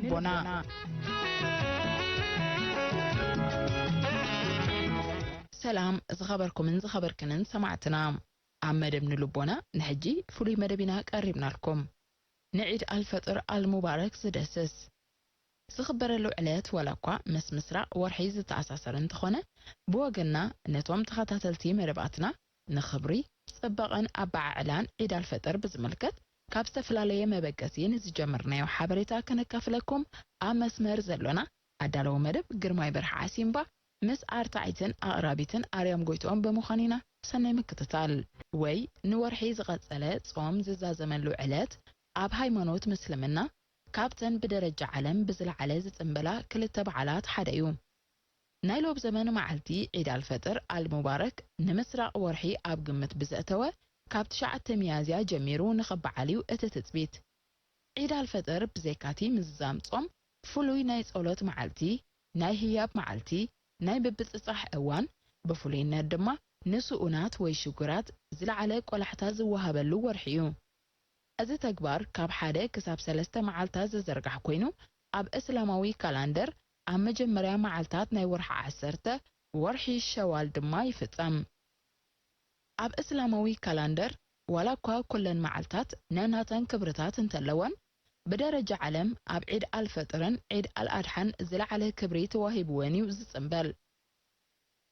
ንልቦና። ሰላም ዝኸበርኩምን ዝኸበርክንን ሰማዕትና፣ ኣብ መደብ ንልቦና ንሕጂ ፍሉይ መደብ ኢና ቀሪብናልኩም። ንዒድ ኣልፈጥር ኣልሙባረክ ዝደስስ ዝኽበረሉ ዕለት ዋላ እኳ ምስ ምስራቕ ወርሒ ዝተኣሳሰር እንተኾነ፣ ብወገንና ነቶም ተኸታተልቲ መደባትና ንኽብሪ፣ ጽባቐን ኣበዓዕላን ዒድ ኣልፈጥር ብዝምልከት ካብ ዝተፈላለየ መበገሲ ንዝጀመርናዮ ሓበሬታ ከነካፍለኩም ኣብ መስመር ዘሎና ኣዳለዊ መደብ ግርማይ በርሃ ዓሲምባ ምስ ኣርታዒትን ኣቕራቢትን ኣርያም ጎይትኦም ብምዃን ኢና። ሰናይ ምክትታል። ወይ ንወርሒ ዝቐጸለ ጾም ዝዛዘመሉ ዕለት ኣብ ሃይማኖት ምስልምና ካብተን ብደረጃ ዓለም ብዝለዓለ ዝጽንበላ ክልተ በዓላት ሓደ እዩ። ናይ ሎብ ዘመን መዓልቲ ዒድ ኣልፈጥር ኣልሙባረክ ንምስራቕ ወርሒ ኣብ ግምት ብዘእተወ ካብ ትሽዓተ ሚያዝያ ጀሚሩ ንኽበዓል እዩ እቲ ትጽቢት። ዒድ ኣልፈጥር ብዘይካቲ ምዝዛም ጾም ፍሉይ ናይ ጸሎት መዓልቲ፣ ናይ ህያብ መዓልቲ፣ ናይ ምብጽጻሕ እዋን፣ ብፍሉይነት ድማ ንስኡናት ወይ ሽጉራት ዝለዓለ ቆላሕታ ዝወሃበሉ ወርሒ እዩ። እዚ ተግባር ካብ ሓደ ክሳብ ሰለስተ መዓልታት ዝዝርጋሕ ኮይኑ፣ ኣብ እስላማዊ ካላንደር ኣብ መጀመርያ መዓልታት ናይ ወርሒ ዓሰርተ፣ ወርሒ ሸዋል ድማ ይፍጸም። ኣብ እስላማዊ ካላንደር ዋላ እኳ ኩለን መዓልታት ነናተን ክብርታት እንተለወን፣ ብደረጃ ዓለም ኣብ ዒድ ኣልፈጥርን ዒድ ኣልኣድሓን ዝለዓለ ክብሪ ተዋሂብወን እዩ ዝጽንበል።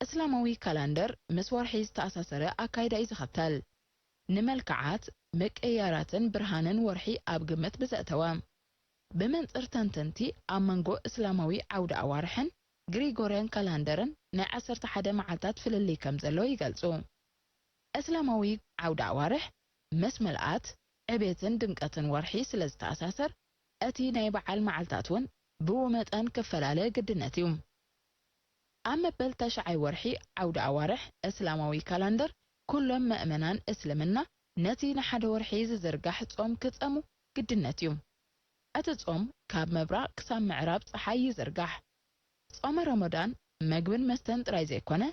እስላማዊ ካላንደር ምስ ወርሒ ዝተኣሳሰረ ኣካይዳ እዩ ዝኸተል። ንመልክዓት፣ ምቅይያራትን ብርሃንን ወርሒ ኣብ ግምት ብዘእተወ፣ ብመንጽር ተንተንቲ ኣብ መንጎ እስላማዊ ዓውደ ኣዋርሕን ግሪጎርያን ካላንደርን ናይ ዓሰርተ ሓደ መዓልታት ፍልልይ ከም ዘሎ ይገልጹ። እስላማዊ ዓውደ ኣዋርሕ ምስ ምልኣት፣ ዕቤትን ድምቀትን ወርሒ ስለ ዝተኣሳሰር፣ እቲ ናይ በዓል መዓልታት እውን ብኡ መጠን ክፈላለ ግድነት እዩ። ኣብ መበል ተሽዓይ ወርሒ ዓውደ ኣዋርሕ እስላማዊ ካላንደር፣ ኩሎም መእመናን እስልምና ነቲ ንሓደ ወርሒ ዝዝርጋሕ ጾም ክጸሙ ግድነት እዩ። እቲ ጾም ካብ ምብራቕ ክሳብ ምዕራብ ጸሓይ ይዝርጋሕ። ጾመ ረመዳን መግብን መስተን ጥራይ ዘይኮነ፣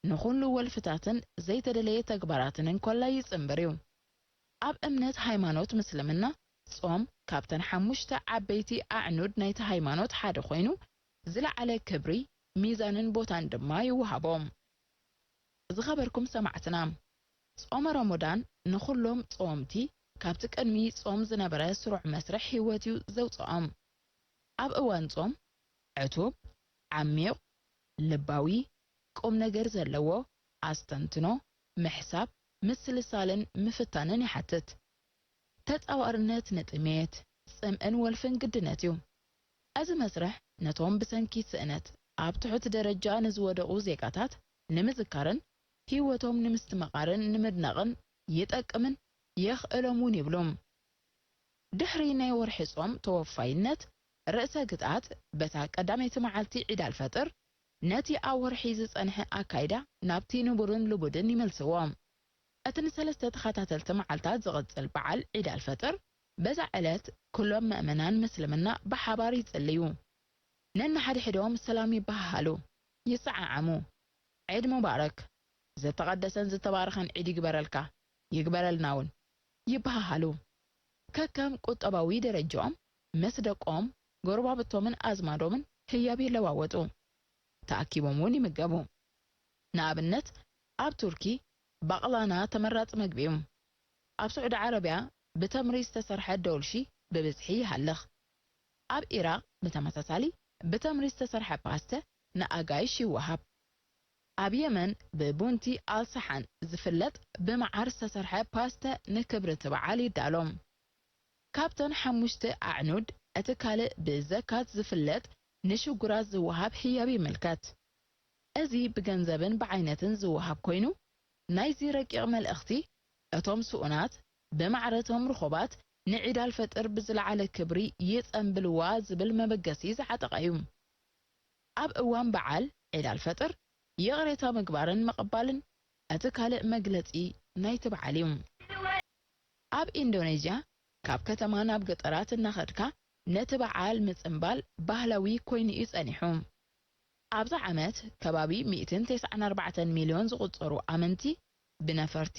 ንኹሉ ወልፍታትን ዘይተደለየ ተግባራትን እንኮላይ ይጽንብር እዩ። ኣብ እምነት ሃይማኖት ምስልምና፣ ጾም ካብተን ሓሙሽተ ዓበይቲ ኣዕኑድ ናይቲ ሃይማኖት ሓደ ኮይኑ፣ ዝለዓለ ክብሪ፣ ሚዛንን ቦታን ድማ ይወሃቦ። ዝኸበርኩም ሰማዕትና፣ ጾመ ረመዳን ንኹሎም ጾምቲ ካብቲ ቅድሚ ጾም ዝነበረ ስሩዕ መስርሕ ህይወት እዩ ዘውጽኦም። ኣብ እዋን ጾም፣ ዕቱብ፣ ዓሚቕ፣ ልባዊ፣ ቁም ነገር ዘለዎ ኣስተንትኖ፣ ምሕሳብ፣ ምስልሳልን ምፍታንን ይሓትት። ተጻዋርነት ንጥሜት፣ ጽምእን ወልፍን ግድነት እዩ። እዚ መስርሕ ነቶም ብሰንኪ ስእነት ኣብ ትሑት ደረጃ ንዝወደቑ ዜጋታት ንምዝካርን ህይወቶም ንምስትምቓርን ንምድናቕን ይጠቅምን የኽእሎም እውን ይብሉ። ድሕሪ ናይ ወርሒ ጾም ተወፋይነት፣ ርእሰ ግትኣት በታ ቀዳመይቲ መዓልቲ ዒድ ኣልፈጥር ነቲ ኣብ ወርሒ ዝጸንሐ ኣካይዳ ናብቲ ንቡርን ልሙድን ይመልስዎ። እቲ ንሰለስተ ተኸታተልቲ መዓልታት ዝቕጽል በዓል ዒድ ኣልፈጥር፣ በዛ ዕለት ኩሎም መእመናን ምስልምና ብሓባር ይጽልዩ። ነንሓድሕዶም ሰላም ይበሃሃሉ፣ ይሰዓዓሙ። ዒድ ሙባረክ፣ ዝተቐደሰን ዝተባረኸን ዒድ ይግበረልካ፣ ይግበረልና እውን ይበሃሃሉ። ከከም ቁጠባዊ ደረጃኦም ምስ ደቆም፣ ጎረባብቶምን ኣዝማዶምን ህያብ ይለዋወጡ። ተኣኪቦም እውን ይምገቡ። ንኣብነት፣ ኣብ ቱርኪ ባቕላና ተመራጺ መግቢ እዩ። ኣብ ስዑዲ ዓረብያ ብተምሪ ዝተሰርሐ ዶልሺ ብብዝሒ ይሃልኽ። ኣብ ኢራቕ ብተመሳሳሊ ብተምሪ ዝተሰርሐ ፓስተ ንኣጋይሽ ይወሃብ። ኣብ የመን ብቡንቲ ኣልሰሓን ዝፍለጥ ብመዓር ዝተሰርሐ ፓስተ ንክብሪ እቲ በዓል ይዳሎ። ካብተን ሓሙሽተ ኣዕኑድ እቲ ካልእ ብዘካት ዝፍለጥ ንሽጉራት ዝወሃብ ህያብ ይምልከት። እዚ ብገንዘብን ብዓይነትን ዝወሃብ ኮይኑ፣ ናይዚ ረቂቕ መልእኽቲ፣ እቶም ስኡናት ብማዕረቶም ርኹባት ንዒድ ኣልፈጥር ብዝለዓለ ክብሪ ይጸንብልዋ ዝብል መበገሲ ዝዓጠቐ እዩ። ኣብ እዋን በዓል ዒድ ኣልፈጥር ይቕሬታ ምግባርን ምቕባልን እቲ ካልእ መግለጺ ናይቲ በዓል እዩ። ኣብ ኢንዶኔዥያ ካብ ከተማ ናብ ገጠራት እናኸድካ ነቲ በዓል ምጽንባል ባህላዊ ኮይኑ እዩ ጸኒሑ። ኣብዚ ዓመት ከባቢ ሚእትን ተስዓን ኣርባዕተን ሚልዮን ዝቑጸሩ ኣመንቲ ብነፈርቲ፣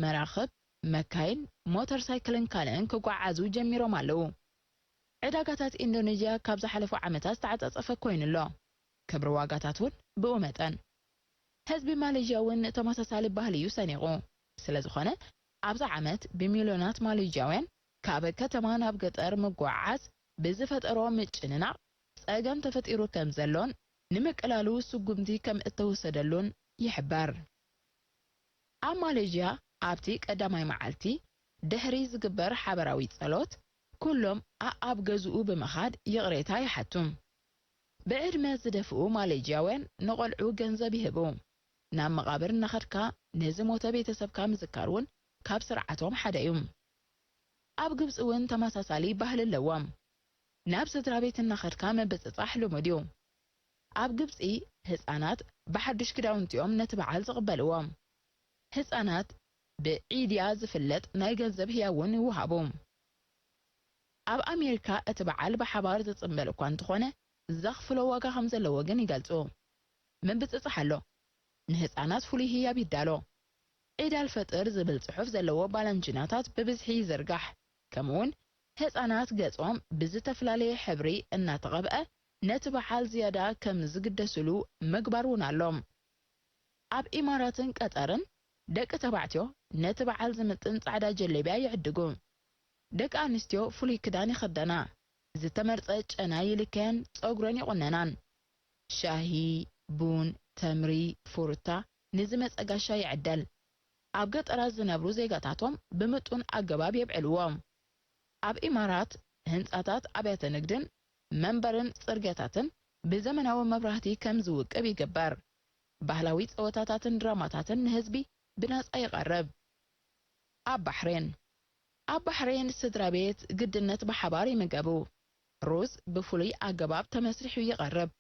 መራኽብ፣ መካይን፣ ሞተር ሳይክልን ካልእን ክጓዓዙ ጀሚሮም ኣለዉ። ዕዳጋታት ኢንዶኔዥያ ካብ ዝሓለፉ ዓመታት ዝተዓጻጸፈ ኮይኑ ኣሎ። ክብሪ ዋጋታት እውን ብኡ መጠን። ህዝቢ ማሌዥያ እውን ተመሳሳሊ ባህሊ እዩ ሰኒቑ። ስለ ዝኾነ፣ ኣብዚ ዓመት ብሚልዮናት ማሌዥያውያን ካብ ከተማ ናብ ገጠር ምጉዕዓዝ ብዝፈጠሮ ምጭንናቕ ጸገም ተፈጢሩ ከም ዘሎን ንምቅላሉ ስጉምቲ ከም እተወሰደሉን ይሕበር። ኣብ ማሌዥያ ኣብቲ ቀዳማይ መዓልቲ ድሕሪ ዝግበር ሓበራዊ ጸሎት፣ ኩሎም ኣኣብ ገዝኡ ብምኻድ ይቕሬታ ይሓቱ። ብዕድመ ዝደፍኡ ማሌዥያውያን ንቖልዑ ገንዘብ ይህቡ። ናብ መቓብር እናኸድካ ንዝሞተ ቤተሰብካ ምዝካር እውን ካብ ስርዓቶም ሓደ እዩ። ኣብ ግብጺ እውን ተመሳሳሊ ባህሊ ኣለዎም። ናብ ስድራ ቤት እናኸድካ ምብጽጻሕ ልሙድ እዩ። ኣብ ግብጺ፣ ህጻናት ብሓድሽ ክዳውንቲኦም ነቲ በዓል ዝቕበልዎ። ህጻናት ብዒድያ ዝፍለጥ ናይ ገንዘብ ህያብ እውን ይወሃቡ። ኣብ ኣሜሪካ እቲ በዓል ብሓባር ዝጽንበል እኳ እንተኾነ፣ ዘኽፍሎ ዋጋ ከም ዘለዎ ግን ይገልጹ። ምብጽጻሕ ኣሎ። ንህጻናት ፍሉይ ህያብ ይዳሎ። ዒድ ኣልፈጥር ዝብል ጽሑፍ ዘለዎ ባላንቺናታት ብብዝሒ ይዝርጋሕ። ከምኡውን ህጻናት ገጾም ብዝተፈላለየ ሕብሪ እናተቐብአ ነቲ በዓል ዝያዳ ከም ዝግደስሉ ምግባር እውን ኣሎ። ኣብ ኢማራትን ቀጠርን ደቂ ተባዕትዮ ነቲ በዓል ዝምጥን ጻዕዳ ጀለብያ ይዕድጉ። ደቂ ኣንስትዮ ፍሉይ ክዳን ይኽደና፣ ዝተመርጸ ጨና ይልከያን ጸጉረን ይቑነናን። ሻሂ፣ ቡን፣ ተምሪ፣ ፍሩታ ንዝመጸ ጋሻ ይዕደል። ኣብ ገጠራት ዝነብሩ ዜጋታቶም ብምጡን ኣገባብ የብዕልዎ። ኣብ ኢማራት ህንጻታት ኣብያተ ንግድን መንበርን ጽርግያታትን ብዘመናዊ መብራህቲ ከም ዝውቅብ ይግበር። ባህላዊ ጸወታታትን ድራማታትን ንህዝቢ ብናጻ ይቐርብ። ኣብ ባሕሬን ኣብ ባሕሬን ስድራ ቤት ግድነት ብሓባር ይምገቡ። ሩዝ ብፍሉይ ኣገባብ ተመስሪሑ ይቐርብ።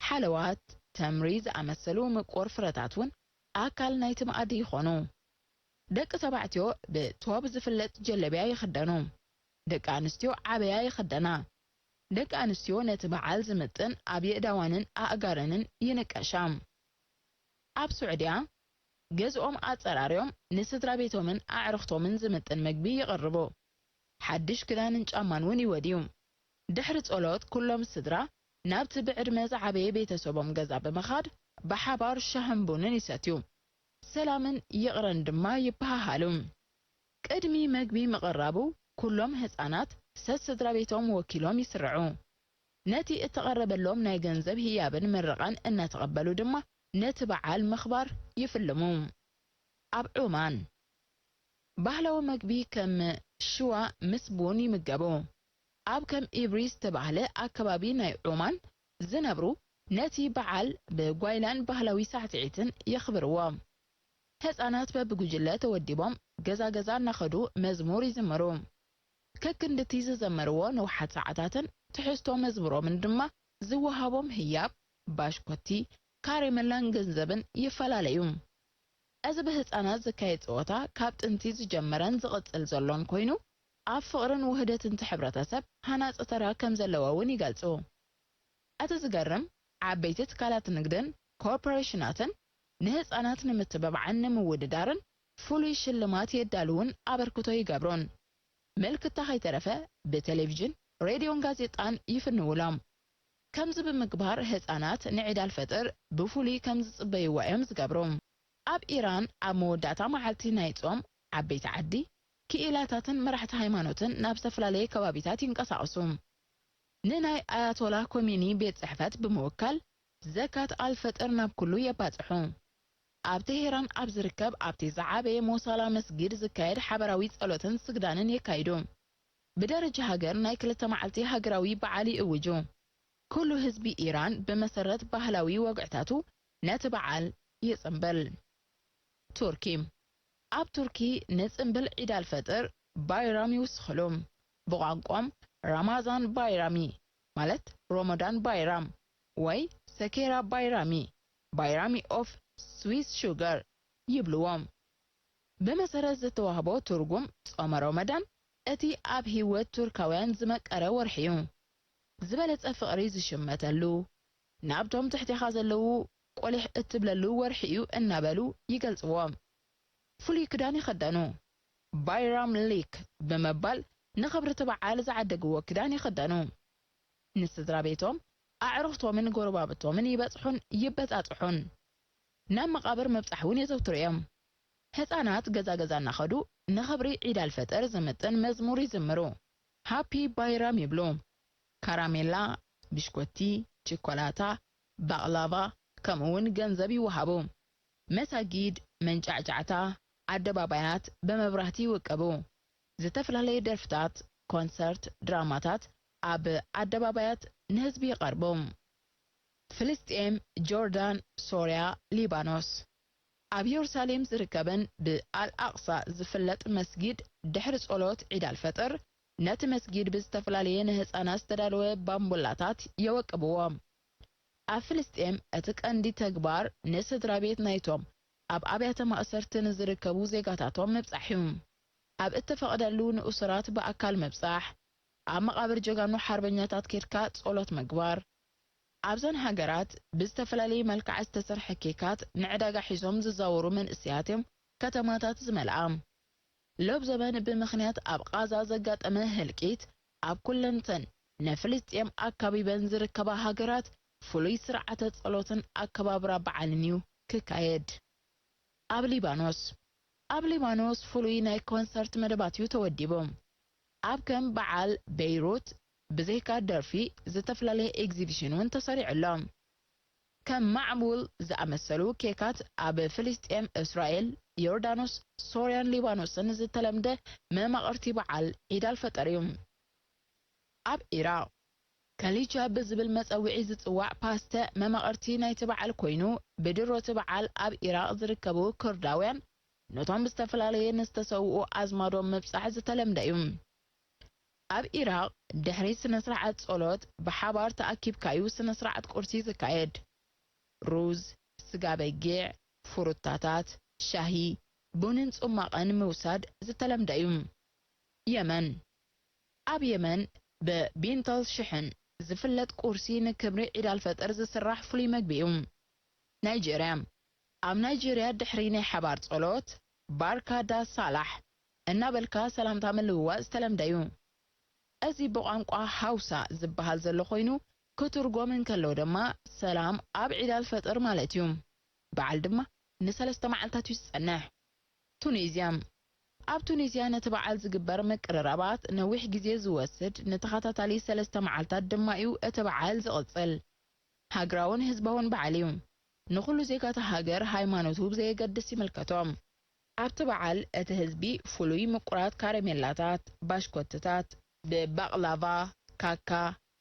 ሓለዋት፣ ተምሪ ዝኣመሰሉ ምቁር ፍረታት እውን ኣካል ናይቲ መኣዲ ይኾኑ። ደቂ ተባዕትዮ ብቶብ ዝፍለጥ ጀለብያ ይኽደኑ። ደቂ ኣንስትዮ ዓበያ ይኽደና። ደቂ ኣንስትዮ ነቲ በዓል ዝምጥን ኣብ የእዳዋንን ኣእጋረንን ይንቀሻ። ኣብ ስዑድያ፣ ገዝኦም ኣጸራርዮም ንስድራ ቤቶምን ኣዕርኽቶምን ዝምጥን መግቢ ይቕርቡ። ሓድሽ ክዳንን ጫማን እውን ይወድዩ። ድሕሪ ጸሎት፣ ኩሎም ስድራ ናብቲ ብዕድመ ዝዓበየ ቤተሰቦም ገዛ ብምኻድ ብሓባር ሻህን ቡንን ይሰትዩ። ሰላምን ይቕረን ድማ ይበሃሃሉ። ቅድሚ መግቢ ምቕራቡ፣ ኩሎም ህጻናት ሰስድራ ቤቶም ወኪሎም ይስርዑ። ነቲ እተቐረበሎም ናይ ገንዘብ ህያብን ምርቓን እናተቐበሉ ድማ ነቲ በዓል ምኽባር ይፍልሙ። ኣብ ዑማን፣ ባህላዊ መግቢ ከም ሽዋ ምስ ቡን ይምገቡ። ኣብ ከም ኢብሪስ ዝተባህለ ኣከባቢ ናይ ዑማን ዝነብሩ ነቲ በዓል ብጓይላን ባህላዊ ሳዕስዒትን የኽብርዎ። ህጻናት በብጉጅለ ተወዲቦም ገዛ ገዛ እናኸዱ መዝሙር ይዝምሩ። ከክንድቲ ዝዘመርዎ ንውሓት ሰዓታትን ትሕዝቶ መዝሙሮምን ድማ ዝወሃቦም ህያብ፣ ባሽኮቲ፣ ካሬመላን ገንዘብን ይፈላለዩ። እዚ ብህጻናት ዝካየድ ጸወታ ካብ ጥንቲ ዝጀመረን ዝቕጽል ዘሎን ኮይኑ፣ ኣብ ፍቕርን ውህደትን እቲ ሕብረተሰብ ሃናጺ ተራ ከም ዘለዎ እውን ይገልጹ። እቲ ዝገርም፣ ዓበይቲ ትካላት ንግድን ኮርፖሬሽናትን ንህጻናት ንምትብባዕን ንምውድዳርን ፍሉይ ሽልማት የዳልዉን ኣበርክቶ ይገብሩን። ምልክታ ከይተረፈ ብቴሌቪዥን፣ ሬድዮን ጋዜጣን ይፍንውሎም። ከምዚ ብምግባር ህጻናት ንዒድ ኣልፈጥር ብፍሉይ ከም ዝጽበይዋ እዮም ዝገብሩ። ኣብ ኢራን ኣብ መወዳእታ መዓልቲ ናይ ጾም ዓበይቲ ዓዲ፣ ክኢላታትን መራሕቲ ሃይማኖትን ናብ ዝተፈላለየ ከባቢታት ይንቀሳቐሱ። ንናይ ኣያቶላ ኮሚኒ ቤት ጽሕፈት ብምውካል ዘካት ኣልፈጥር ናብ ኩሉ የባጽሑ። ኣብ ቴሄራን ኣብ ዝርከብ ኣብቲ ዝዓበየ ሞሳላ መስጊድ ዝካየድ ሓበራዊ ጸሎትን ስግዳንን የካይዱ። ብደረጃ ሃገር ናይ ክልተ መዓልቲ ሃገራዊ በዓል ይእውጁ። ኩሉ ህዝቢ ኢራን ብመሰረት ባህላዊ ወግዕታቱ ነቲ በዓል ይጽምብል። ቱርኪ ኣብ ቱርኪ ንጽምብል ዒድ ኣልፈጥር ባይራም ይውስኽሉ። ብቋንቋም ራማዛን ባይራሚ ማለት ሮሞዳን ባይራም ወይ ሰኬራ ባይራሚ፣ ባይራሚ ኦፍ ስዊስ ሹገር ይብልዎም። ብመሰረት ዝተዋህቦ ትርጉም ጾመ ሮመዳን እቲ ኣብ ህይወት ቱርካውያን ዝመቀረ ወርሒ እዩ። ዝበለጸ ፍቕሪ ዝሽመተሉ፣ ናብቶም ትሕቴኻ ዘለዉ ቆሊሕ እትብለሉ ወርሒ እዩ እናበሉ ይገልጽዎ። ፍሉይ ክዳን ይኸደኑ። ባይራም ሊክ ብምባል ንኽብሪ እቲ በዓል ዝዓደግዎ ክዳን ይኽደኑ። ንስድራ ቤቶም፣ ኣዕሩኽቶምን ጎረባብቶምን ይበጽሑን ይበጻጽሑን። ናብ መቓብር ምብጻሕ እውን የዘውትሩ እዮም። ህጻናት ገዛ ገዛ እናኸዱ ንኽብሪ ዒድ ኣልፈጥር ዝምጥን መዝሙር ይዝምሩ። ሃፒ ባይራም ይብሉ። ካራሜላ፣ ብሽኮቲ፣ ችኮላታ፣ ባቕላቫ፣ ከምኡ እውን ገንዘብ ይወሃቡ። መሳጊድ፣ መንጫዕጫዕታ፣ ኣደባባያት ብመብራህቲ ይውቀቡ። ዝተፈላለዩ ደርፍታት፣ ኮንሰርት፣ ድራማታት ኣብ ኣደባባያት ንህዝቢ ይቐርቡ። ፍልስጤም፣ ጆርዳን፣ ሶርያ፣ ሊባኖስ። ኣብ የሩሳሌም ዝርከብን ብኣል ኣቕሳ ዝፍለጥ መስጊድ ድሕሪ ጸሎት ዒድ ኣልፈጥር ነቲ መስጊድ ብዝተፈላለየ ንህጻናት ዝተዳለወ ባምቡላታት የወቅብዎ። ኣብ ፍልስጤም እቲ ቀንዲ ተግባር ንስድራ ቤት ናይቶም ኣብ ኣብያተ ማእሰርቲ ንዝርከቡ ዜጋታቶም ምብጻሕ እዩ። ኣብ እተፈቕደሉ ንእሱራት ብኣካል ምብጻሕ፣ ኣብ መቓብር ጀጋኑ ሓርበኛታት ኬድካ ጸሎት ምግባር። ኣብዘን ሃገራት ብዝተፈላለየ መልክዓት ዝተሰርሐ ኬካት ንዕዳጋ ሒዞም ዝዛወሩ መንእሰያት እዮም ከተማታት ዝመልኣ። ሎብ ዘበን ብምኽንያት ኣብ ቓዛ ዘጋጠመ ህልቂት ኣብ ኩለንተን ንፍልስጤም ኣካቢበን ዝርከባ ሃገራት ፍሉይ ስርዓተ ጸሎትን ኣከባብራ በዓልን እዩ ክካየድ። ኣብ ሊባኖስ ኣብ ሊባኖስ ፍሉይ ናይ ኮንሰርት መደባት እዩ ተወዲቡ። ኣብ ከም በዓል ቤይሩት ብዘይካ ደርፊ ዝተፈላለየ ኤግዚቢሽን እውን ተሰሪዑ ኣሎ። ከም ማዕቡል ዝኣመሰሉ ኬካት ኣብ ፍልስጤም፣ እስራኤል፣ ዮርዳኖስ፣ ሶርያን ሊባኖስን ዝተለምደ መማቕርቲ በዓል ዒድ ኣልፈጠር እዩ። ኣብ ኢራቕ ከሊጃ ብዝብል መጸውዒ ዝጽዋዕ ፓስተ መማቕርቲ ናይቲ በዓል ኮይኑ፣ ብድሮ እቲ በዓል ኣብ ኢራቕ ዝርከቡ ኩርዳውያን ነቶም ብዝተፈላለየ ንዝተሰውኡ ኣዝማዶም ምብጻሕ ዝተለምደ እዩ። ኣብ ኢራቕ ድሕሪ ስነ ስርዓት ጸሎት ብሓባር ተኣኪብካዩ ስነ ስርዓት ቁርሲ ዝካየድ። ሩዝ፣ ስጋ በጊዕ፣ ፍሩታታት፣ ሻሂ፣ ቡንን ጽሟቕን ምውሳድ ዝተለምደ እዩ። የመን ኣብ የመን ብቢንተል ሽሕን ዝፍለጥ ቁርሲ ንክብሪ ዒድ ኣልፈጥር ዝስራሕ ፍሉይ መግቢ እዩ። ናይጄርያ ኣብ ናይጄርያ ድሕሪ ናይ ሓባር ጸሎት ባርካ ዳ ሳላሕ እናበልካ ሰላምታ ምልውዋጥ ዝተለምደ እዩ። እዚ ብቋንቋ ሃውሳ ዝበሃል ዘሎ ኮይኑ ክትርጎም እንከሎ ድማ ሰላም ኣብ ዒድ ኣልፈጥር ማለት እዩ። በዓል ድማ ንሰለስተ መዓልታት እዩ ዝጸንሕ። ቱኒዝያ ኣብ ቱኒዝያ ነቲ በዓል ዝግበር ምቅርራባት ነዊሕ ግዜ ዝወስድ ንተኸታታሊ ሰለስተ መዓልታት ድማ እዩ እቲ በዓል ዝቕጽል። ሃገራውን ህዝባውን በዓል እዩ። ንኹሉ ዜጋታ ሃገር ሃይማኖቱ ብዘየገድስ ይምልከቶ። ኣብቲ በዓል እቲ ህዝቢ ፍሉይ ምቁራት ካረሜላታት፣ ባሽኮትታት፣ ብባቕላቫ፣ ካካ፣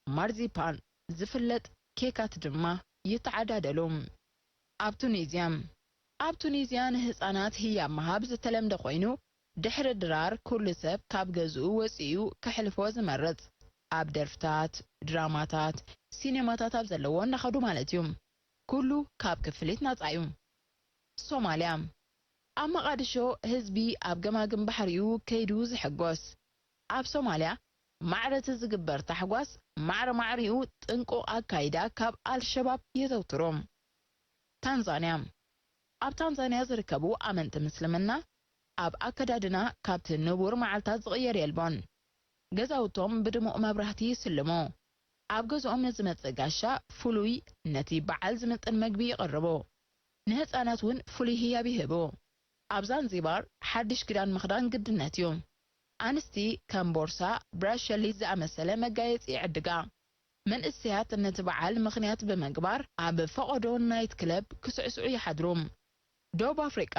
ማርዚፓን ዝፍለጥ ኬካት ድማ ይተዓዳደሉ። ኣብ ቱኒዝያ ኣብ ቱኒዝያ ንህጻናት ህያብ ምሃብ ዝተለምደ ኮይኑ ድሕሪ ድራር ኩሉ ሰብ ካብ ገዝኡ ወጺኡ ከሕልፎ ዝመርጽ ኣብ ደርፍታት፣ ድራማታት፣ ሲኔማታት ኣብ ዘለዎ እናኸዱ ማለት እዩ። ኩሉ ካብ ክፍሊት ናጻ እዩ። ሶማልያ ኣብ መቓድሾ ህዝቢ ኣብ ገማግም ባሕሪኡ ከይዱ ዝሕጎስ። ኣብ ሶማልያ ማዕረቲ ዝግበር ታሕጓስ ማዕረ ማዕሪኡ ጥንቁቕ ኣካይዳ ካብ ኣልሸባብ የዘውትሩ። ታንዛንያ ኣብ ታንዛንያ ዝርከቡ ኣመንቲ ምስልምና ኣብ ኣከዳድና ካብቲ ንቡር መዓልታት ዝቕየር የልቦን። ገዛውቶም ብድሙቕ መብራህቲ ይስልሙ። ኣብ ገዝኦም ንዝመጽእ ጋሻ ፍሉይ ነቲ በዓል ዝምጥን መግቢ ይቕርቡ። ንህጻናት እውን ፍሉይ ህያብ ይህቡ። ኣብ ዛንዚባር ሓድሽ ክዳን ምኽዳን ግድነት እዩ። ኣንስቲ ከም ቦርሳ፣ ብራሸሊት ዝኣመሰለ መጋየጺ ይዕድጋ። መንእሰያት ነቲ በዓል ምኽንያት ብምግባር ኣብ ፈቐዶ ናይት ክለብ ክስዕስዑ ይሓድሩ። ደቡብ ኣፍሪቃ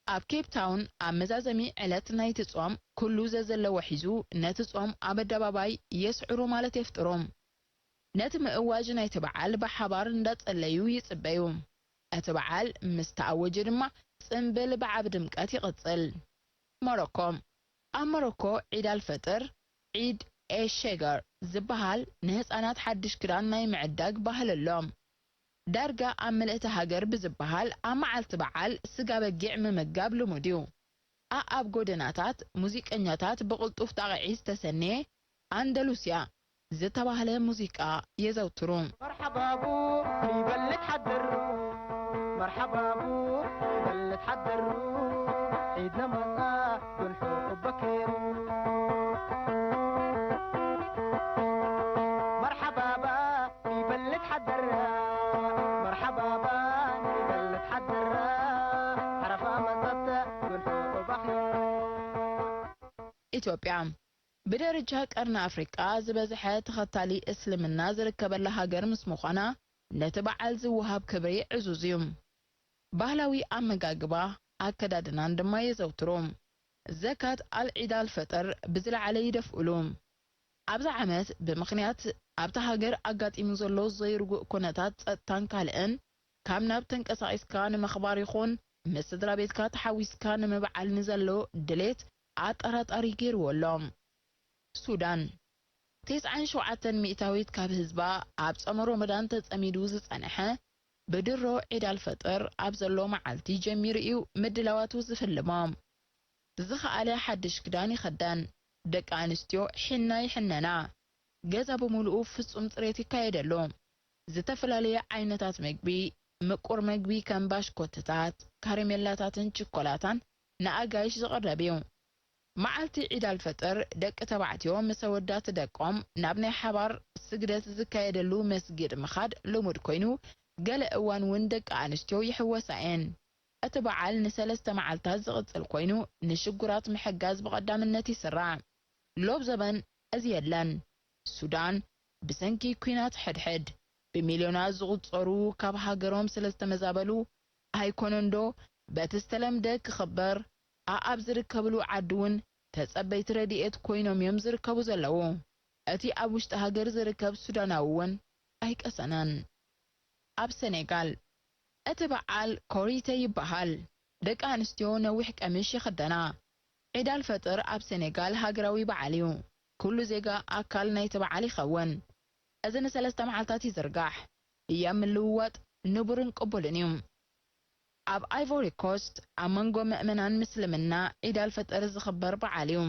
ኣብ ኬፕ ታውን ኣብ መዛዘሚ ዕለት ናይቲ ጾም ኩሉ ዘዘለዎ ሒዙ ነቲ ጾም ኣብ ኣደባባይ የስዕሩ ማለት የፍጥሩ። ነቲ ምእዋጅ ናይቲ በዓል ብሓባር እንዳጸለዩ ይጽበዩ። እቲ በዓል ምስ ተኣወጀ ድማ ጽምብል ብዓቢ ድምቀት ይቕጽል። ሞሮኮ ኣብ ሞሮኮ ዒድ ኣልፈጥር ዒድ ኤሸገር ዝበሃል ንህጻናት ሓድሽ ክዳን ናይ ምዕዳግ ባህሊ ኣሎ። ዳርጋ ኣብ ምልእቲ ሃገር ብዝበሃል ኣብ መዓልቲ በዓል ስጋ በጊዕ ምምጋብ ልሙድ እዩ። ኣኣብ ጎደናታት ሙዚቀኛታት ብቕልጡፍ ጣቕዒ ዝተሰነየ ኣንደሉስያ ዝተባህለ ሙዚቃ የዘውትሩ። መርሓባቡ ይበልት ሓደሩ መርሓባቡ ይበልት ሓደሩ ዒድና መጻ፣ ግን ሕቑ በኪሩ። መርሓባባ ይበልት ሓደራ፣ መርሓባባ ይበልት ሓደራ። ዓረፋ መጸት፣ ግን ሕቑ በኪሩ። ኢትዮጵያ ብደረጃ ቀርኒ ኣፍሪቃ ዝበዝሐ ተኸታሊ እስልምና ዝርከበላ ሃገር ምስ ምዃና፣ ነቲ በዓል ዝወሃብ ክብሪ ዕዙዝ እዩ። ባህላዊ ኣመጋግባ፣ ኣከዳድናን ድማ የዘውትሩ። ዘካት ኣል ዒድ ኣል ፈጥር ብዝለዓለ ይደፍኡሉ። ኣብዚ ዓመት ብምኽንያት ኣብታ ሃገር ኣጋጢሙ ዘሎ ዘይርጉእ ኩነታት ጸጥታን ካልእን፣ ካብ ናብ ተንቀሳቒስካ ንምኽባር ይኹን ምስ ስድራ ቤትካ ተሓዊስካ ንምብዓል ንዘሎ ድሌት ኣጠራጣሪ ገይርዎ ኣሎ። ሱዳን፣ ተስዓን ሸውዓተን ሚእታዊት ካብ ህዝባ ኣብ ጾመ ሮመዳን ተጸሚዱ ዝጸንሐ፣ ብድሮ ዒድ ኣልፈጥር ኣብ ዘሎ መዓልቲ ጀሚሩ እዩ ምድላዋቱ ዝፍልሞ። ዝኸኣለ ሓድሽ ክዳን ይኽደን፣ ደቂ ኣንስትዮ ሒና ይሕነና፣ ገዛ ብምሉኡ ፍጹም ጽሬት ይካየደሉ። ዝተፈላለየ ዓይነታት መግቢ፣ ምቁር መግቢ ከም ባሽኮትታት፣ ካረሜላታትን ችኮላታን ንኣጋይሽ ዝቕረብ እዩ። መዓልቲ ዒድ ኣልፈጥር ደቂ ተባዕትዮ ምስ ኣወዳት ደቆም ናብ ናይ ሓባር ስግደት ዝካየደሉ መስጊድ ምኻድ ልሙድ ኮይኑ፣ ገለ እዋን እውን ደቂ ኣንስትዮ ይሕወሳ እየን። እቲ በዓል ንሰለስተ መዓልታት ዝቕጽል ኮይኑ፣ ንሽጉራት ምሕጋዝ ብቐዳምነት ይስራዕ። ሎብ ዘበን እዚ የለን። ሱዳን ብሰንኪ ኲናት ሕድሕድ ብሚልዮናት ዝቑጸሩ ካብ ሃገሮም ስለ ዝተመዛበሉ፣ ኣይኮነንዶ በቲ ዝተለምደ ክኽበር ኣኣብ ዝርከብሉ ዓዲ እውን ተጸበይቲ ረድኤት ኮይኖም እዮም ዝርከቡ ዘለዉ። እቲ ኣብ ውሽጢ ሃገር ዝርከብ ሱዳናዊ እውን ኣይቀሰነን። ኣብ ሰኔጋል እቲ በዓል ኮሪተ ይበሃል። ደቂ ኣንስትዮ ነዊሕ ቀሚሽ ይኽደና። ዒድ ኣልፈጥር ኣብ ሰኔጋል ሃገራዊ በዓል እዩ። ኩሉ ዜጋ ኣካል ናይቲ በዓል ይኸውን። እዚ ንሰለስተ መዓልታት ይዝርጋሕ። ህያብ ምልውዋጥ ንቡርን ቅቡልን እዩ። ኣብ ኣይቮሪ ኮስት ኣብ መንጎ ምእመናን ምስልምና ዒድ ኣልፈጥር ዝኽበር በዓል እዩ።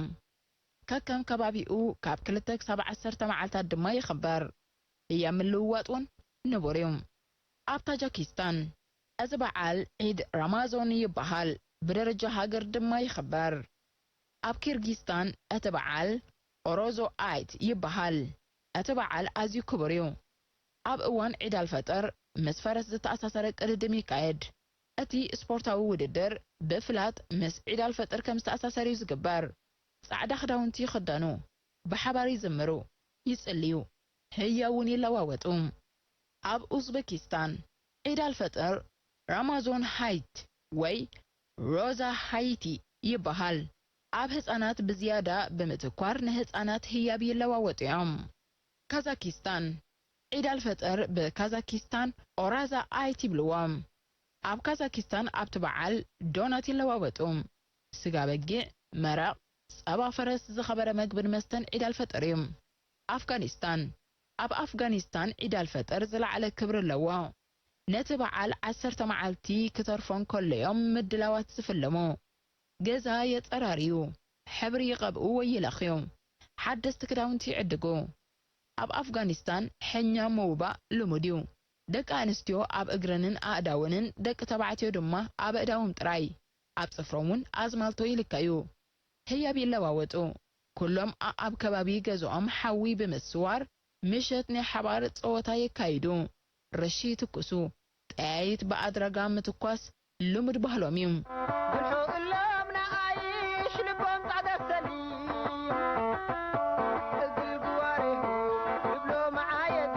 ከከም ከባቢኡ ካብ ክልተ ክሳብ ዓሰርተ መዓልታት ድማ ይኽበር። ህያብ ምልውዋጥ እውን ንቡር እዩ። ኣብ ታጃኪስታን እዚ በዓል ዒድ ራማዞን ይበሃል። ብደረጃ ሃገር ድማ ይኽበር። ኣብ ኪርጊስታን እቲ በዓል ኦሮዞ ኣይት ይበሃል። እቲ በዓል ኣዝዩ ክቡር እዩ። ኣብ እዋን ዒድ ኣልፈጥር ምስ ፈረስ ዝተኣሳሰረ ቅድድም ይካየድ። እቲ ስፖርታዊ ውድድር ብፍላጥ ምስ ዒድ ኣልፈጥር ከም ዝተኣሳሰር እዩ ዝግበር። ጻዕዳ ክዳውንቲ ይኽደኑ፣ ብሓባር ይዝምሩ፣ ይጽልዩ፣ ህያው እውን ይለዋወጡ። ኣብ ኡዝበኪስታን ዒድ ኣልፈጥር ራማዞን ሃይት ወይ ሮዛ ሃይቲ ይበሃል። ኣብ ህጻናት ብዝያዳ ብምትኳር ንህጻናት ህያብ ይለዋወጡ እዮም። ካዛኪስታን ዒድ ኣልፈጥር ብካዛኪስታን ኦራዛ ኣይት ይብልዎ። ኣብ ካዛኪስታን ኣብቲ በዓል ዶናት ይለዋወጡ። ስጋ በጊዕ፣ መረቕ፣ ጸባ ፈረስ ዝኸበረ መግብን መስተን ዒድ ኣልፈጥር እዩ። ኣፍጋኒስታን ኣብ ኣፍጋኒስታን ዒድ ኣልፈጥር ዝለዓለ ክብሪ ኣለዎ። ነቲ በዓል ዓሰርተ መዓልቲ ክተርፎ እንከሎ እዮም ምድላዋት ዝፍለሙ። ገዛ የጸራርዩ፣ ሕብሪ ይቐብኡ ወይ ይለኽዩ፣ ሓደስቲ ክዳውንቲ ይዕድጉ። ኣብ ኣፍጋኒስታን ሕኛ ምውባእ ልሙድ እዩ። ደቂ ኣንስትዮ ኣብ እግረንን ኣእዳወንን፣ ደቂ ተባዕትዮ ድማ ኣብ ኣእዳዎም ጥራይ። ኣብ ጽፍሮም እውን ኣዝማልቶ ይልከዩ። ህያብ ይለዋወጡ። ኩሎም ኣኣብ ከባቢ ገዝኦም ሓዊ ብምስዋር ምሸት ናይ ሓባር ጸወታ የካይዱ። ረሺ ይትኩሱ። ጠያይት ብኣድራጋ ምትኳስ ልሙድ ባህሎም እዩ። ብርሑ እሎም ንኣይሽ ልቦም ጻዕዳ ሰሊም። እግል ግዋሬሁ ይብሎ መዓየዲ።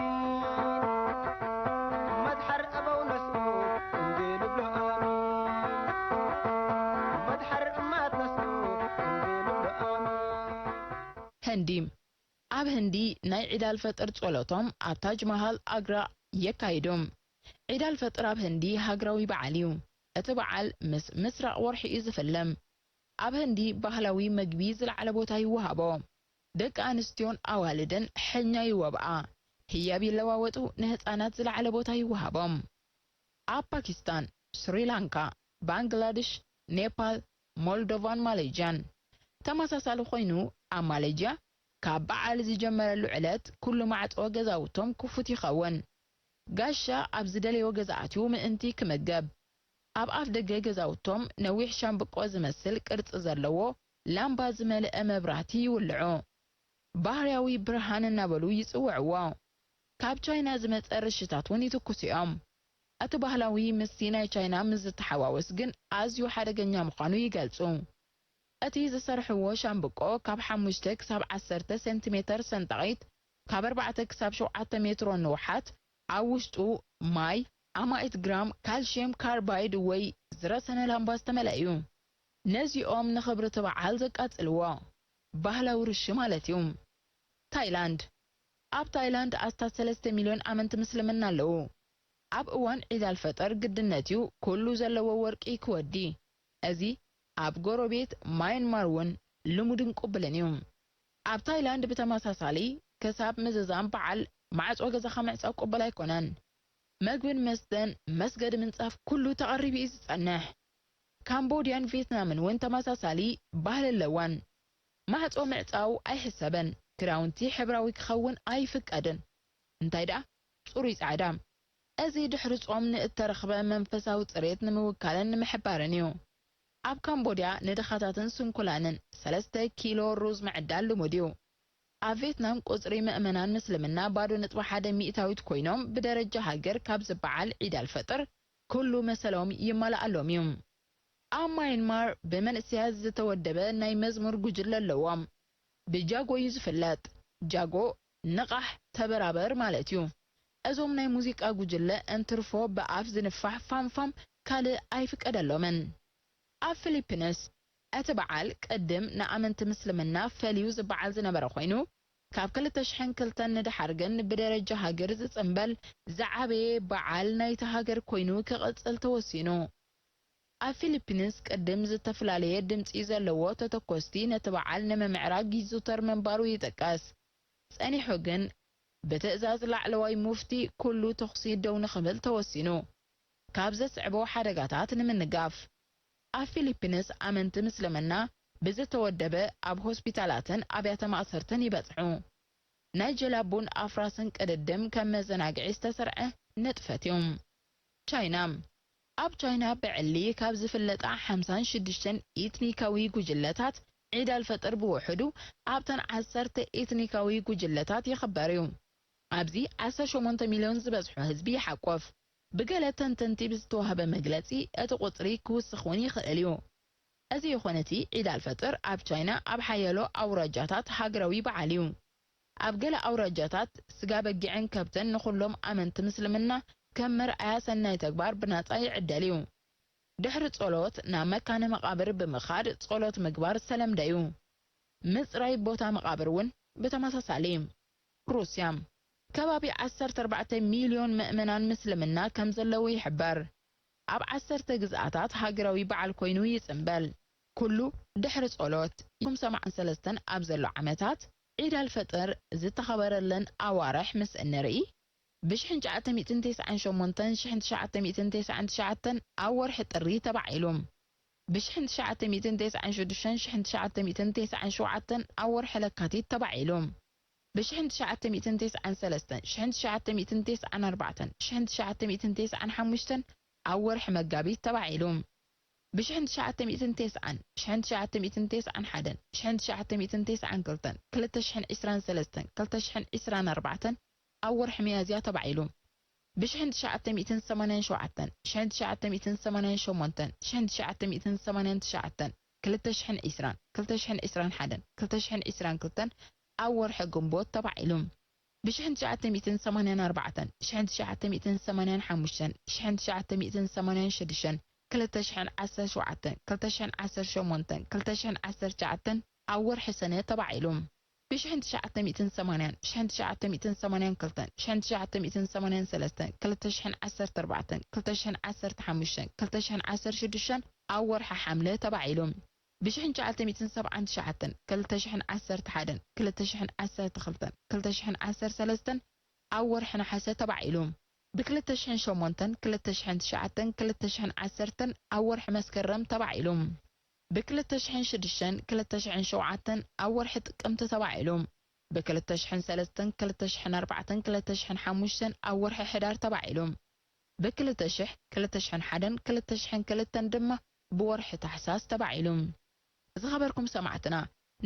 መድሓር ኣበው ነስኡ እንዲ ልብሎ ኣሚን። መድሓር እማት ነስኡ እንዲ ልብሎ ኣሚን። ህንዲ ኣብ ህንዲ ናይ ዒድ ኣልፈጥር ጸሎቶም ኣብ ታጅ ማሃል ኣግራ የካይዱ። ዒድ ኣልፈጥር ኣብ ህንዲ ሃገራዊ በዓል እዩ። እቲ በዓል ምስ ምስራቕ ወርሒ እዩ ዝፍለም። ኣብ ህንዲ ባህላዊ መግቢ ዝለዓለ ቦታ ይወሃቦ። ደቂ ኣንስትዮን ኣዋልድን ሕኛ ይወብኣ፣ ህያብ ይለዋወጡ፣ ንህጻናት ዝለዓለ ቦታ ይወሃቦም። ኣብ ፓኪስታን፣ ስሪላንካ፣ ባንግላድሽ፣ ኔፓል፣ ሞልዶቫን ማሌዥያን ተመሳሳሊ ኮይኑ፣ ኣብ ማሌዥያ ካብ በዓል ዝጀመረሉ ዕለት ኩሉ ማዕጾ ገዛውቶም ክፉት ይኸውን። ጋሻ ኣብ ዝደለዮ ገዛ ኣትዩ ምእንቲ ክምገብ። ኣብ ኣፍ ደገ ገዛውቶም ነዊሕ ሻምብቆ ዝመስል ቅርጺ ዘለዎ ላምባ ዝመልአ መብራህቲ ይውልዑ። ባህርያዊ ብርሃን እናበሉ ይጽውዕዎ። ካብ ቻይና ዝመጸ ርሽታት እውን ይትኩሱ እዮም። እቲ ባህላዊ ምስቲ ናይ ቻይና ምስ ዝተሓዋወስ ግን ኣዝዩ ሓደገኛ ምዃኑ ይገልጹ። እቲ ዝሰርሕዎ ሻምብቆ ካብ ሓሙሽተ ክሳብ ዓሰርተ ሴንቲሜተር ሰንጣቒት፣ ካብ ኣርባዕተ ክሳብ ሸውዓተ ሜትሮ ንውሓት፣ ኣብ ውሽጡ ማይ፣ ኣማኢት ግራም ካልሽየም ካርባይድ ወይ ዝረሰነ ላምባ ዝተመልአ እዩ። ነዚኦም ንኽብሪ እቲ በዓል ዘቃጽልዎ ባህላዊ ርሺ ማለት እዩ። ታይላንድ። ኣብ ታይላንድ ኣስታት ሰለስተ ሚልዮን ኣመንቲ ምስልምና ኣለዉ። ኣብ እዋን ዒድ ኣልፈጠር ግድነት እዩ ኩሉ ዘለዎ ወርቂ ክወዲ። እዚ ኣብ ጎረቤት ማይንማር እውን ልሙድን ቅቡልን እዩ። ኣብ ታይላንድ ብተመሳሳሊ፣ ክሳብ ምዝዛም በዓል ማዕጾ ገዛኻ ምዕጻው ቅቡል ኣይኮነን። መግብን መስተን፣ መስገዲ ምንጻፍ፣ ኩሉ ተቐሪቡ እዩ ዝጸንሕ። ካምቦድያን ቪየትናምን እውን ተመሳሳሊ ባህሊ ኣለወን። ማዕጾ ምዕጻው ኣይሕሰብን፣ ክዳውንቲ ሕብራዊ ክኸውን ኣይፍቀድን። እንታይ ደኣ፣ ጽሩይ ጻዕዳ። እዚ ድሕሪ ጾም ንእተረኽበ መንፈሳዊ ጽሬት ንምውካልን ንምሕባርን እዩ። ኣብ ካምቦድያ ንድኻታትን ስንኩላንን ሰለስተ ኪሎ ሩዝ ምዕዳል ልሙድ እዩ። ኣብ ቪየትናም ቁጽሪ ምእመናን ምስልምና ባዶ ነጥቢ ሓደ ሚእታዊት ኮይኖም፣ ብደረጃ ሃገር ካብ ዝበዓል ዒድ ኣልፈጥር ኩሉ መሰሎም ይመልኣሎም እዩ። ኣብ ማይንማር ብመንእሰያት ዝተወደበ ናይ መዝሙር ጉጅለ ኣለዎም። ብጃጎ እዩ ዝፍለጥ። ጃጎ ንቓሕ፣ ተበራበር ማለት እዩ። እዞም ናይ ሙዚቃ ጉጅለ እንትርፎ ብኣፍ ዝንፋሕ ፋምፋም ካልእ ኣይፍቀደሎምን። ኣብ ፊሊፒንስ እቲ በዓል ቅድም ንኣመንቲ ምስልምና ፈልዩ ዝበዓል ዝነበረ ኮይኑ፣ ካብ ክልተ ሽሕን ክልተን ንደሓር ግን ብደረጃ ሃገር ዝጽንበል ዝዓበየ በዓል ናይታ ሃገር ኮይኑ ክቕጽል ተወሲኑ። ኣብ ፊሊፒንስ ቅድም ዝተፈላለየ ድምጺ ዘለዎ ተተኮስቲ ነቲ በዓል ንምምዕራግ ይዝውተር ምንባሩ ይጥቀስ። ጸኒሑ ግን ብትእዛዝ ላዕለዋይ ሙፍቲ ኩሉ ተኹሲ ደው ንኽብል ተወሲኑ። ካብ ዘስዕቦ ሓደጋታት ንምንጋፍ፣ ኣብ ፊሊፒንስ ኣመንቲ ምስልምና ብዝተወደበ ኣብ ሆስፒታላትን ኣብያተ ማእሰርትን ይበጽሑ። ናይ ጀላቡን ኣፍራስን ቅድድም ከም መዘናግዒ ዝተሰርዐ ንጥፈት እዩ። ቻይና። ኣብ ቻይና ብዕሊ ካብ ዝፍለጣ ሓምሳን ሽዱሽተን ኤትኒካዊ ጉጅለታት፣ ዒድ ኣልፈጥር ብውሕዱ ኣብተን ዓሰርተ ኤትኒካዊ ጉጅለታት ይኽበር እዩ። ኣብዚ ዓሰርተ ሸሞንተ ሚልዮን ዝበጽሑ ህዝቢ ይሓቁፍ። ብገለ ተንተንቲ ብዝተዋህበ መግለጺ፣ እቲ ቁጽሪ ክውስኽ እውን ይኽእል እዩ። እዚ ይኹን እቲ፣ ዒድ ኣልፈጥር ኣብ ቻይና ኣብ ሓያሎ ኣውራጃታት ሃገራዊ በዓል እዩ። ኣብ ገለ ኣውራጃታት፣ ስጋ በጊዕን ከብትን ንኹሎም ኣመንቲ ምስልምና ከም መርኣያ ሰናይ ተግባር ብናጻ ይዕደል እዩ። ድሕሪ ጸሎት፣ ናብ መካነ መቓብር ብምኻድ ጸሎት ምግባር ዝተለምደ እዩ። ምጽራይ ቦታ መቓብር እውን ብተመሳሳሊ። ሩስያ። ከባቢ ዓሰርተ ኣርባዕተ ሚልዮን ምእመናን ምስልምና ከም ዘለዉ ይሕበር። ኣብ ዓሰርተ ግዝኣታት ሃገራዊ በዓል ኮይኑ ይጽንበል። ኩሉ ድሕሪ ጸሎት። ይኹም ሰማዕን ሰለስተን ኣብ ዘሎ ዓመታት፣ ዒድ ኣልፈጥር ዝተኸበረለን ኣዋርሕ ምስ እንርኢ፣ ብሽሕን ትሽዓተ ሚእትን ተስዓን ሸሞንተን ሽሕን ትሽዓተ ሚእትን ተስዓን ትሽዓተን ኣብ ወርሒ ጥሪ ተባዒሉ። ብሽሕን ትሽዓተ ሚእትን ተስዓን ሽዱሽተን ሽሕን ትሽዓተ ሚእትን ተስዓን ሸውዓተን ኣብ ወርሒ ለካቲት ተባዒሉ። ብሽሕን ትሽዓተ ሚእትን ተስዓን ሰለስተን ሽሕን ትሽዓተ ሚእትን ተስዓን ኣርባዕተን ሽሕን ትሽዓተ ሚእትን ተስዓን ሓሙሽተን ኣብ ወርሒ መጋቢት ተባዒሉ። ብሽሕን ትሽዓተ ሚእትን ተስዓን ሽሕን ትሽዓተ ሚእትን ተስዓን ሓደን ሽሕን ትሽዓተ ሚእትን ተስዓን ክልተን ክልተ ሽሕን ዕስራን ሰለስተን ክልተ ሽሕን ዕስራን ኣርባዕተን ኣብ ወርሒ ሚያዝያ ተባዒሉ። ብሽሕን ትሽዓተ ሚእትን ሰማንያን ሸውዓተን ሽሕን ትሽዓተ ሚእትን ሰማንያን ሸሞንተን ሽሕን ትሽዓተ ሚእትን ሰማንያን ትሽዓተን ክልተ ሽሕን ዕስራን ክልተ ሽሕን ዕስራን ሓደን ክልተ ሽሕን ዕስራን ክልተን ኣብ ወርሒ ግንቦት ተባዒሉ። ብሽሕን ትሽዓተ ሚእትን ሰማንያን ኣርባዕተን ሽሕን ትሽዓተ ሚእትን ሰማንያን ሓሙሽተን ሽሕን ትሽዓተ ሚእትን ሰማንያን ሽዱሽተን ክልተ ሽሕን ዓሰርተ ሸውዓተን ክልተ ሽሕን ዓሰርተ ሸሞንተን ክልተ ሽሕን ዓሰርተ ትሽዓተን ኣብ ወርሒ ሰነ ተባዒሉ። ብሽሕን ትሽዓተ ሚእትን ሰማንያን ሽሕን ትሽዓተ ሚእትን ሰማንያን ክልተን ሽሕን ትሽዓተ ሚእትን ሰማንያን ሰለስተን ክልተ ሽሕን ዓሰርተ ኣርባዕተን ክልተ ሽሕን ዓሰርተ ሓሙሽተን ክልተ ሽሕን ዓሰርተ ሽዱሽተን ኣብ ወርሒ ሓምለ ተባዒሉ። ብሽሕን ትሽዓተ ሚእትን ሰብዓን ትሽዓተን ክልተ ሽሕን ዓሰርተ ሓደን ክልተ ሽሕን ዓሰርተ ክልተን ክልተ ሽሕን ዓሰርተ ሰለስተን ኣብ ወርሒ ነሓሰ ተባዒሉ። ብክልተ ሽሕን ሸሞንተን ክልተ ሽሕን ትሽዓተን ክልተ ሽሕን ዓሰርተን ኣብ ወርሒ መስከረም ተባዒሉ። ብክልተ ሽሕን ሽዱሽተን ክልተ ሽሕን ሸውዓተን ኣብ ወርሒ ጥቅምቲ ተባዒሉ። ብክልተ ሽሕን ሰለስተን ክልተ ሽሕን ኣርባዕተን ክልተ ሽሕን ሓሙሽተን ኣብ ወርሒ ሕዳር ተባዒሉ። ብ2000፣ 2001ን 2002ን ድማ ብወርሒ ታሕሳስ ተባዒሉ። ዝኸበርኩም ሰማዕትና፣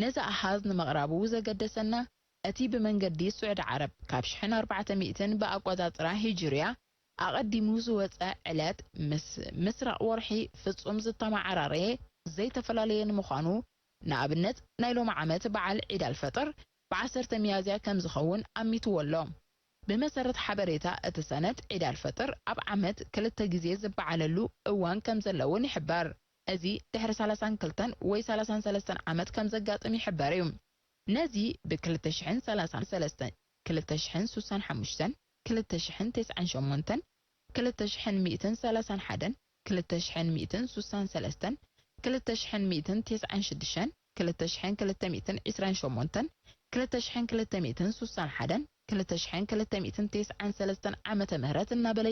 ነዚ ኣሃዝ ንምቕራቡ ዘገደሰና፣ እቲ ብመንገዲ ስዑዲ ዓረብ ካብ ሽሕን ኣርባዕተ ሚእትን ብኣቆጻጽራ ሂጅርያ ኣቐዲሙ ዝወጸ ዕለት ምስ ምስራቕ ወርሒ ፍጹም ዝተመዓራረየ ዘይተፈላለየ ንምዃኑ፣ ንኣብነት ናይ ሎሚ ዓመት በዓል ዒድ ኣልፈጥር ብ10 ሚያዝያ ከም ዝኸውን ኣሚትዎ ኣሎ። ብመሰረት ሓበሬታ እቲ ሰነድ፣ ዒድ ኣልፈጥር ኣብ ዓመት ክልተ ግዜ ዝበዓለሉ እዋን ከም ዘለውን ይሕበር። እዚ ድሕሪ ሰላሳን ክልተን ወይ ሰላሳን ሰለስተን ዓመት ከም ዘጋጥም ይሕበር እዩ። ነዚ ብ2033፣ 2065፣ 2098፣ 2131፣ 2163፣ 2196፣ 2228፣ 2261፣ 2293 ዓመተ ምህረት እናበለ